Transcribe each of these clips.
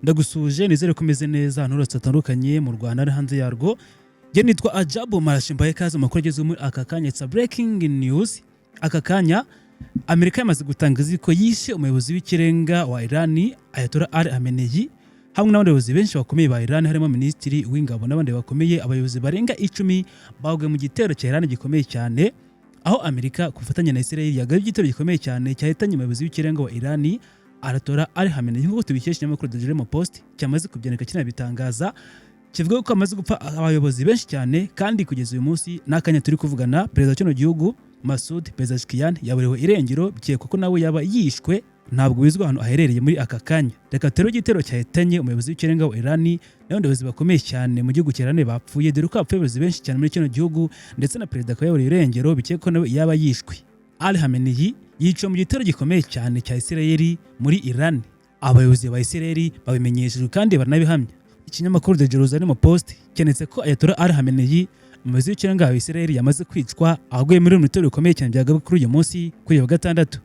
Ndagusuhuje, nizere ko umeze neza ahantu hose hatandukanye mu Rwanda no hanze yarwo. Njye nitwa Ajabu Marashi, mbaye ikaze mu makuru agezweho muri aka kanya. It's a breaking news. Aka kanya Amerika yamaze gutangaza ko yishe umuyobozi w'ikirenga wa Irani, Ayatollah Ali Khamenei, hamwe n'abandi bayobozi benshi bakomeye ba Iran, harimo minisitiri w'ingabo n'abandi bakomeye. Abayobozi barenga 10 baguye mu gitero cya Iran gikomeye cyane, aho Amerika ku bufatanye na Israel yagabye igitero gikomeye cyane cyahitanye umuyobozi w'ikirenga wa Iran, Ayatollah Ali Khamenei, nk'uko tubikesha ikinyamakuru The Jerusalem Post cyamaze kubyandika kinabitangaza. Kivuga ko hamaze gupfa abayobozi benshi cyane, kandi kugeza uyu munsi n'akanya turi kuvugana, perezida wa kino gihugu Masoud Pezeshkian yaburiwe irengero, bikekwa ko nawe yaba yishwe. Ntabwo bizwi ahantu aherereye muri aka kanya. Reka turebe igitero cyahitanye umuyobozi w'ikirenga wa Iran n'abandi bayobozi bakomeye cyane mu gihugu cya Iran bapfuye, dore ko hapfuye abayobozi benshi cyane muri kino gihugu, ndetse na perezida akaba yaburiwe irengero, bikekwa ko nawe yaba yishwe. Ali Khamenei yiciwe mu gitero gikomeye cyane cya Israel muri Iran. Abayobozi ba Israel babimenyeshejwe kandi baranabihamya. Ikinyamakuru The Jerusalem Post cyanditse ko Ayatollah Ali Khamenei, umuyobozi w'ikirenga wa Israel, yamaze kwicwa aguye muri runo bitero bikomeye cyane byagabwe kuri uyu munsi, kuri uyu wa gatandatu.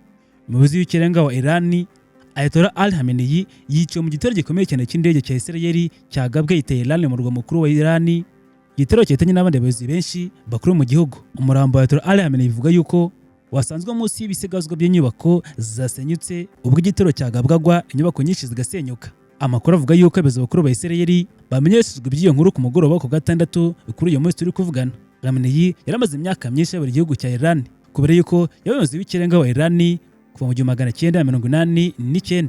Umuyobozi w'ikirenga wa Iran, Ayatollah Ali Khamenei, yiciwe mu gitero gikomeye cyane cy'indege cya Israel cyagabwe i Tehran, mu murwa mukuru wa Iran, igitero cyahitanye n'abandi bayobozi benshi bakuru mu gihugu. Umurambo wa Ayatollah Ali Khamenei bivuga yuko wasanzwe munsi y'ibisigazwa by'inyubako zasenyutse ubwo igitero cyagabwagwa, inyubako nyinshi zigasenyuka. Amakuru avuga yuko abayobozi bakuru ba Israel bamenyeshejwe iby'iyo nkuru ku mugoroba ku gatandatu, kuri uyu munsi turi kuvugana. Khamenei yari amaze imyaka myinshi ayobora igihugu cya Iran, kubera yuko yabaye umuyobozi w'ikirenga wa Iran kuva mu 1989.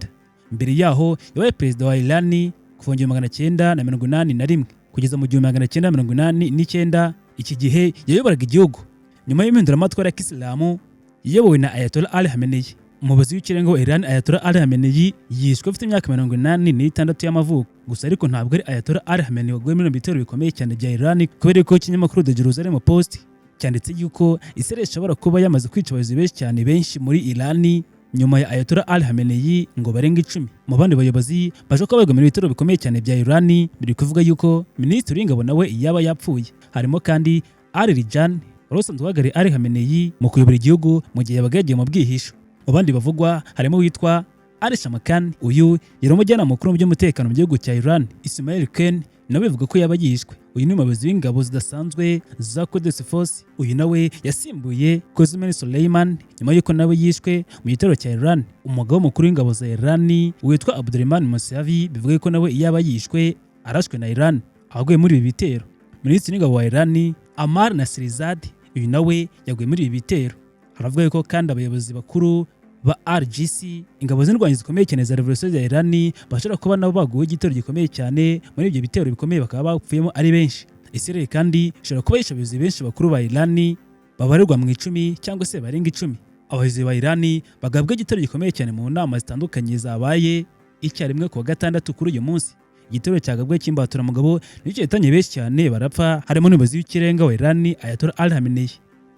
Mbere yaho yabaye perezida wa Iran kuva mu 1981 kugeza mu 1989. Iki gihe yayoboraga igihugu nyuma y'impinduramatwara ya Kisilamu iyobowe na Ayatollah Ali Khamenei. Umuyobozi w'ikirenga wa Iran, Ayatollah Ali Khamenei, yishwe afite imyaka 86 y'amavuko. Gusa ariko ntabwo ari Ayatollah Ali Khamenei waguye muri bitero bikomeye cyane bya Iran, kubera ko ikinyamakuru The Jerusalem Post cyanditse yuko Israel ishobora kuba yamaze kwica abayobozi benshi cyane benshi muri Iran nyuma ya Ayatollah Ali Khamenei, ngo barenga 10. Mu bandi bayobozi baje kuba bagwa muri bitero bikomeye cyane bya Iran, biri kuvuga yuko minisitiri w'ingabo nawe yaba yapfuye. Harimo kandi Ali Larijani wari usanzwe uhagarariye Ali Khamenei mu kuyobora igihugu mu gihe yabaga yagiye mu bwihisho. Mu bandi bavugwa harimo uwitwa Ali Shamkhani, uyu yari umujyanama mukuru mu by'umutekano mu gihugu cya Iran. Ismail Qaani nawe bivuga ko yaba yishwe. Uyu ni umuyobozi w'ingabo zidasanzwe za Quds Force. Uyu nawe yasimbuye Qasem Soleimani nyuma y'uko nawe yishwe mu gitero cya Iran. Umugaba mukuru w'ingabo za Iran witwa Abdulrahman Mousavi bivuga ko nawe yaba yishwe arashwe na Iran aguye muri ibi bitero. Minisitiri w'ingabo wa Iran, Amar Nasirizad, uyu nawe yaguye muri ibi bitero. Haravuga ko kandi abayobozi bakuru ba IRGC, ingabo z'indwanyi zikomeye cyane za revolution ya Iran, bashobora kuba nabo baguwe igitero gikomeye cyane muri ibyo bitero bikomeye, bakaba bapfuyemo ari benshi. Israel kandi ishobora kuba yishe abayobozi benshi bakuru ba Iran babarirwa mu 10 cyangwa se barenga 10. Abayobozi ba Iran bagabwa igitero gikomeye cyane mu nama zitandukanye zabaye icyarimwe ku wa gatandatu, kuri uyu munsi. Igitero cyagabwe cy'imbaturamugabo nicyo cyahitanye benshi cyane barapfa, harimo n'umuyobozi w'ikirenga wa Iran, Ayatollah Ali Khamenei.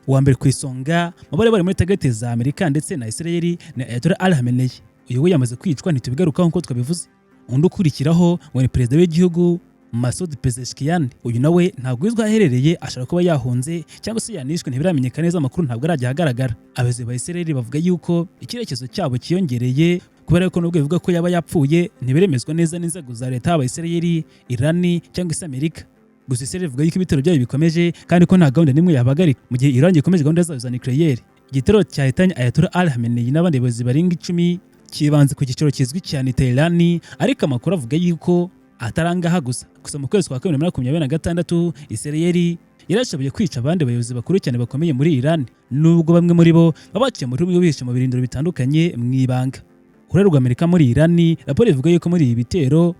Uwa mbere ku isonga mu bari bari muri target za Amerika ndetse na Israel ni Ayatollah Ali Khamenei. Uyu we yamaze kwicwa, ntitubigarukaho nk'uko twabivuze. Undi ukurikiraho ngo ni perezida w'igihugu Masoud Pezeshkian. Uyu nawe ntabwo bizwi aho aherereye, ashobora kuba yahunze cyangwa se yanishwe, ntibiramenyekana neza, amakuru ntabwo arajya ahagaragara. Abayobozi ba Israel bavuga yuko icyerekezo cyabo cyiyongereye, kubera ko nubwo bivuga ko yaba yapfuye, ntibiremezwa neza n'inzego za leta, haba Israel, Iran cyangwa se Amerika. Gusa Israel ivuga yuko ibitero byayo bikomeje kandi ko nta gahunda n'imwe yabahagarika mu gihe Iran ikomeje gahunda zayo za nucléaire. Igitero cyahitanye Ayatollah Ali Khamenei n'abandi bayobozi barenga 10 kibanze ku cyicaro kizwi cyane Tehran, ariko amakuru avuga yuko atari angaha gusa. Gusa mu kwezi kwa kabiri muri 2026, Israel yarashoboye kwica abandi bayobozi bakuru cyane bakomeye muri Iran, nubwo bamwe muri bo baba baciye muri rumwe bihishe mu birindiro bitandukanye mu ibanga. Uruhare rwa Amerika muri Iran: raporo ivuga yuko muri ibi bitero,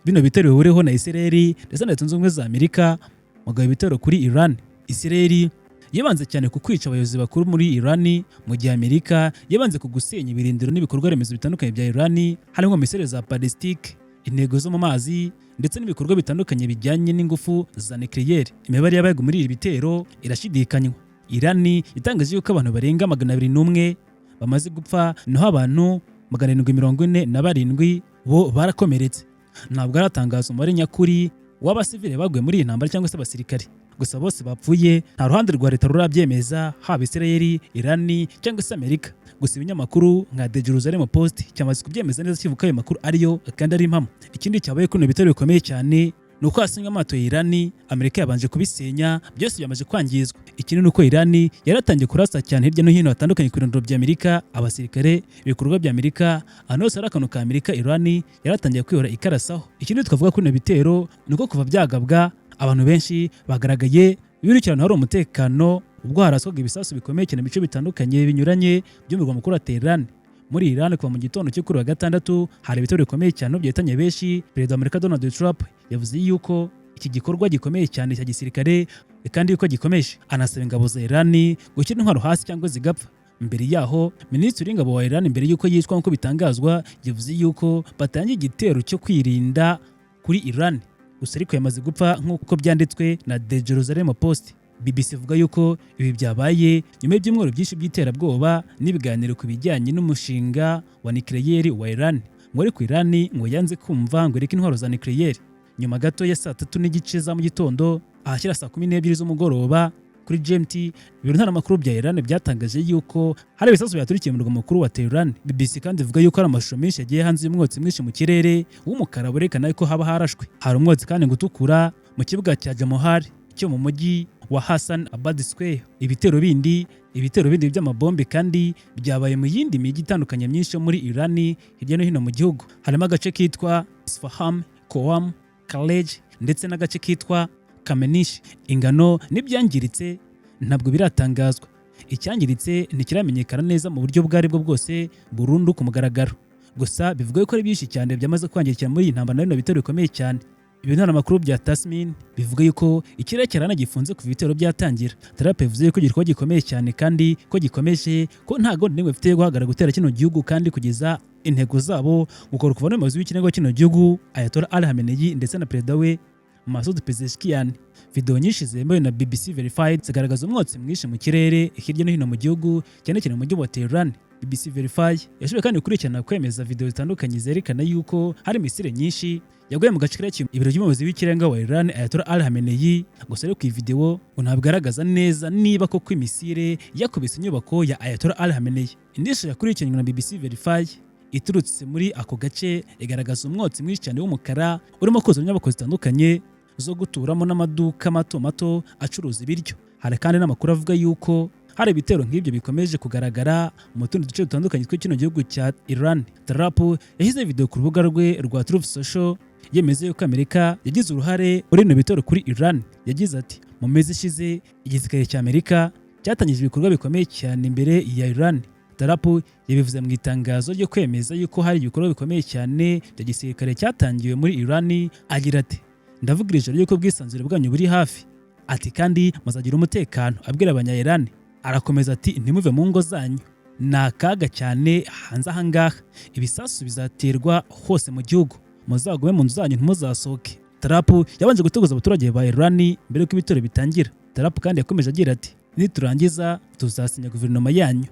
bino bitero bihuriweho na Israel ndetse na Leta Zunze Ubumwe za Amerika mu kugaba ibitero kuri Iran, Israel yibanze cyane ku kwica abayobozi bakuru muri Iran, mu gihe Amerika yibanze ku gusenya ibirindiro n'ibikorwa remezo bitandukanye bya Iran, harimo misile za ballistique, intego zo mu mazi ndetse n'ibikorwa bitandukanye bijyanye n'ingufu za nucléaire. Imibare y'abaga muri ibi bitero irashidikanywa. Iran itangaje yuko abantu barenga 201 bamaze gupfa, naho abantu 747 bo barakomeretse. Ntabwo aratangaza umubare nyakuri w'abasivile baguye muri iyi ntambara cyangwa se abasirikare. Gusa bose bapfuye nta ruhande rwa leta rurabyemeza, haba Israel, Iran cyangwa se Amerika. Gusa ibinyamakuru nka The Jerusalem Post cyamaze kubyemeza neza, kivuga ko ayo makuru ariyo kandi ari impamo. Ikindi cyabaye kuri bino bitero bikomeye cyane ni uko hasenywe amato ya Irani. Amerika yabanje kubisenya, byose byamaze kwangizwa. Ikindi ni uko Irani yaratangiye kurasa cyane hirya no hino hatandukanye ku birindiro bya Amerika, abasirikare, ibikorwa bya Amerika. Ahantu hose hari akantu ka Amerika, Irani yaratangiye kwihora ikarasaho. Ikindi twavuga kuri bino bitero ni uko kuva byagabwa, abantu benshi bagaragaye birukira ahantu hari umutekano ubwo haraswaga ibisasu bikomeye cyane mu bice bitandukanye binyuranye by'umurwa mukuru wa Tehran muri Iran. Kuva mu gitondo cyo kuri wa gatandatu hari ibitero bikomeye cyane byahitanye benshi. Perezida wa Amerika Donald Trump yavuze yuko iki gikorwa gikomeye cyane cya gisirikare kandi yuko gikomeje, anasaba ingabo za Iran gushyira intwaro hasi cyangwa zigapfa. Mbere yaho, minisitiri w'ingabo wa Iran, mbere yuko yicwa nk'uko bitangazwa, yavuze yuko batangiye igitero cyo kwirinda kuri Iran. Gusa ariko yamaze gupfa nk'uko byanditswe na The Jerusalem Post. BBC ivuga yuko ibi byabaye nyuma y'ibyumweru byinshi by'iterabwoba n'ibiganiro ku bijyanye n'umushinga wa nucléaire wa Iran, ngo ariko Iran ngo yanze kumva ngo ireke intwaro za nucléaire. Nyuma gato ya saa 3:30 za mu gitondo ahashyira saa 12 z'umugoroba kuri GMT, ibiro ntaramakuru bya Iran byatangaje yuko hari ibisasu byaturikiye mu murwa mukuru wa Tehran. BBC kandi ivuga yuko hari amashusho menshi yagiye hanze y'umwotsi mwinshi mu kirere w'umukara werekana yuko haba harashwe. Hari umwotsi kandi ngo utukura mu kibuga cya Jamohar cyo mu mujyi wa Hassan Abad Square. Ibitero bindi by'amabombe kandi byabaye mu yindi mijyi itandukanye myinshi yo muri Iran hirya no hino mu gihugu, harimo agace kitwa Isfahan, Qom, Karaj ndetse n'agace kitwa Kamenish. Ingano n'ibyangiritse ntabwo biratangazwa. Icyangiritse ntikiramenyekana neza mu buryo ubwo aribwo bwose burundu ku mugaragaro. Gusa bivuga ko ari byinshi cyane byamaze kwangirikira muri iyi ntambara na bino bitero bikomeye cyane. Ibinaramakuru bya Tasmin bivuga yuko ikirere cya Iran gifunze kuva ibitero byatangira. Trump yavuze yuko igikorwa gikomeye cyane kandi ko gikomeje, ko nta gahunda n'imwe bafite yo guhagarara gutera kino gihugu kandi kugeza intego zabo gukora kuva n'umuyobozi w'ikirenga wa kino gihugu Ayatollah Ali Khamenei ndetse na perezida we Masoud Pezeshkian. Video nyinshi zemewe na BBC Verified zigaragaza umwotsi mwinshi mu kirere hirya no hino mu gihugu, cyane cyane mu mujyi wa Tehran. BBC Verify yashoboye kandi gukurikirana kwemeza video zitandukanye zerekana yuko hari misile nyinshi yaguye mu gace kari ibiro by'umuyobozi w'ikirenga wa Iran Ayatollah Ali Khamenei. Gusa ariko iyi video ngo ntabwo igaragaza neza niba koko imisile yakubise inyubako ya Ayatollah Ali Khamenei. Indi shusho yakurikiranywe na BBC Verify iturutse muri ako gace igaragaza umwotsi mwinshi cyane w'umukara urimo kuza inyubako zitandukanye zo guturamo n'amaduka mato mato acuruza ibiryo. Hari kandi n'amakuru avuga yuko hari ibitero nk'ibyo bikomeje kugaragara mu tundi duce dutandukanye tw'kino gihugu cya Iran. Trump yashyize video ku rubuga rwe rwa Truth Social yemeza yuko Amerika yagize uruhare muri bino bitero kuri Iran. Yagize ati: "Mu mezi ishize, igisirikare cya Amerika cyatangije ibikorwa bikomeye cyane imbere ya Iran." Trump yabivuze mu itangazo ryo kwemeza yuko hari ibikorwa bikomeye cyane bya gisirikare cyatangiwe muri Iran, agira ati: "Ndavuga ijoro yuko ubwisanzure bwanyu buri hafi." Ati: "Kandi muzagira umutekano," abwira abanya-Iran. Arakomeza ati: "Ntimuve mu ngo zanyu, ni akaga cyane hanze aha ngaha, ibisasu bizaterwa hose mu gihugu, muzagume mu nzu zanyu, ntimuzasohoke." Trump yabanje guteguza abaturage ba Iran mbere y'uko ibitero bitangira. Trump kandi yakomeje agira ati: "Niturangiza tuzasenya guverinoma yanyu,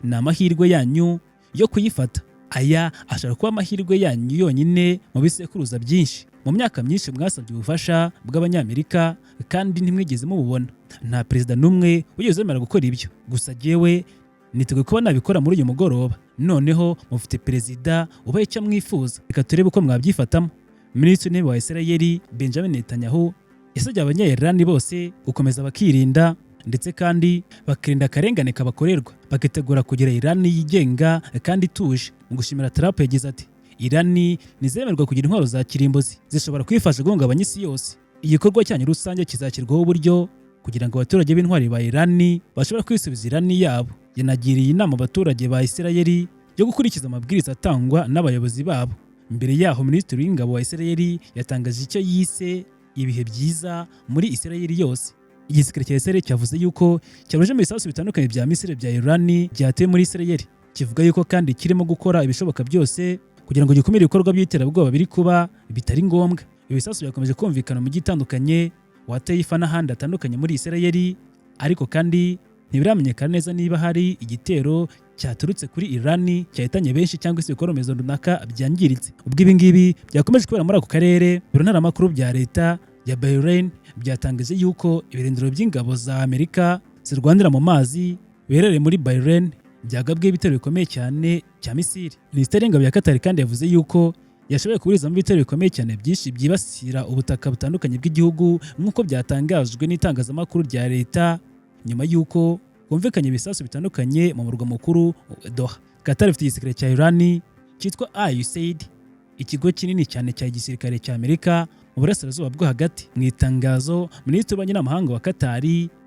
ni amahirwe yanyu yo kuyifata. Aya ashobora kuba amahirwe yanyu yonyine mu bisekuruza byinshi. Mu myaka myinshi mwasabye ubufasha bw'Abanyamerika kandi ntimwigeze mububona. Nta perezida n'umwe wigeze wemera gukora ibyo. Gusa jyewe niteguye kuba nabikora muri uyu mugoroba. Noneho mufite perezida ubaha icyo mwifuza, reka turebe uko mwabyifatamo." Minisitiri w'Intebe wa Isirayeli Benjamin Netanyahu yasabye Abanyayirani bose gukomeza bakirinda, ndetse kandi bakirinda akarengane kabakorerwa, bakitegura kugira Irani yigenga kandi ituje. Mu gushimira Trump yagize ati: "Irani ntizemerwa kugira intwaro za kirimbuzi zishobora kwifasha guhungabanya isi yose. Igikorwa cyanyu rusange kizashyirwaho uburyo kugira ngo abaturage b'intwari ba Irani bashobore kwisubiza Irani yabo." Yanagiriye inama abaturage ba Isirayeli yo gukurikiza amabwiriza atangwa n'abayobozi babo. Mbere yaho, minisitiri w'ingabo wa Isirayeli yatangaje icyo yise ibihe byiza muri Isirayeli yose. Igisirikare cya Isirayeli cyavuze yuko cyabujije ibisasu bitandukanye bya misile bya Irani byateye muri Isirayeli. Kivuga yuko kandi kirimo gukora ibishoboka byose kugira ngo gikumire ibikorwa by'iterabwoba biri kuba bitari ngombwa. Ibisasu byakomeje kumvikana mu mijyi itandukanye wateye ifa n'ahandi hatandukanye muri Isirayeli, ariko kandi ntibiramenyekana neza niba hari igitero cyaturutse kuri Irani cyahitanye benshi cyangwa se ibikorwa remezo runaka byangiritse. Ubwo ibi ngibi byakomeje kubera muri ako karere, ibiro ntaramakuru bya leta ya Bahrain byatangaje yuko ibirindiro by'ingabo za Amerika zirwanira mu mazi biherereye muri Bahrain Byagabwe ibitero bikomeye cyane cya misile. Minisiteri y'Ingabo ya Qatar kandi yavuze yuko yashoboye kuburizamo ibitero bikomeye cyane byinshi byibasira ubutaka butandukanye bw'igihugu, nk'uko byatangajwe n'itangazamakuru rya leta, nyuma y'uko humvikanye ibisasu bitandukanye mu murwa mukuru Doha. Qatar ifite igisirikare cya Iran cyitwa USAID, ikigo kinini cyane cya gisirikare cya Amerika mu Burasirazuba bwo Hagati. Mu itangazo, Minisitiri w'Ububanyi n'Amahanga wa Qatar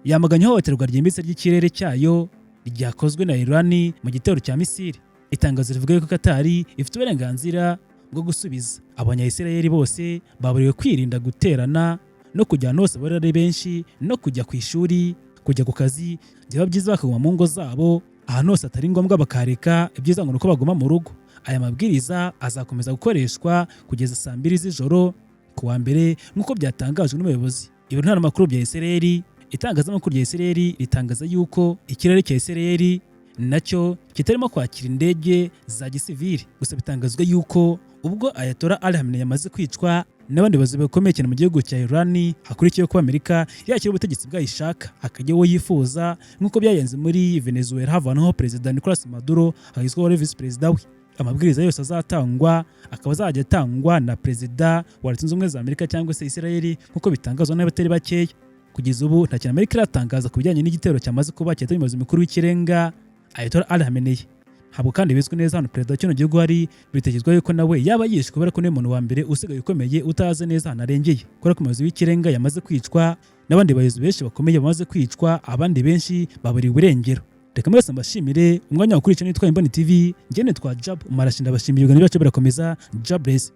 yamaganye ihohoterwa ryimbitse ry'ikirere cyayo ryakozwe na Iran mu gitero cya misile. Itangazo rivuga ko Qatar ifite uburenganzira bwo gusubiza. Abanya-Isirayeli bose baburiwe kwirinda guterana no kujya ahantu hose bari ari benshi, no kujya ku ishuri, kujya ku kazi. Byaba byiza bakaguma mu ngo zabo, ahantu hose atari ngombwa bakareka, ibyiza ngo ni uko baguma mu rugo. Aya mabwiriza azakomeza gukoreshwa kugeza saa 2 z'ijoro ku wa mbere, nk'uko byatangajwe n'umuyobozi. Ibiro ntaramakuru bya Isirayeli, itangazamakuru rya Isirayeli ritangaza yuko ikirere cya Isirayeli nacyo kitarimo kwakira indege za gisivili. Gusa bitangazwa yuko ubwo Ayatollah Ali Khamenei yamaze kwicwa n'abandi bayobozi bakomeye cyane mu gihugu cya Iran, hakurikiyeho kuba Amerika yakira ubutegetsi bwayishaka, hakajya uwo yifuza, nk'uko byagenze muri Venezuela havanwaho Perezida Nicolas Maduro, hagiswaho visi perezida we. Amabwiriza yose azatangwa akaba azajya atangwa na Perezida wa Leta Zunze Ubumwe za Amerika cyangwa se Isirayeli, nk'uko bitangazwa n'abatari bakeya. Kugeza ubu nta kintu Amerika iratangaza ku bijyanye n'igitero cyamaze kuba cyahitanye umuyobozi mukuru w'ikirenga Ayatollah Ali Khamenei. Ntabwo kandi bizwi neza hano perezida wa kino gihugu hari. Bitekerezwa yuko nawe yaba yishwe, kubera ko niwe muntu wa mbere usigaye ukomeye utazi neza ahantu arengeye, kubera ko umuyobozi w'ikirenga yamaze kwicwa n'abandi bayobozi benshi bakomeye bamaze kwicwa, abandi benshi baburiwe irengero. Reka mwese mbashimire umwanya wa kuri nitwa Imboni TV, njye nitwa Jab Marashi, ndabashimiye. Ibiganiro byacu birakomeza. Jobless.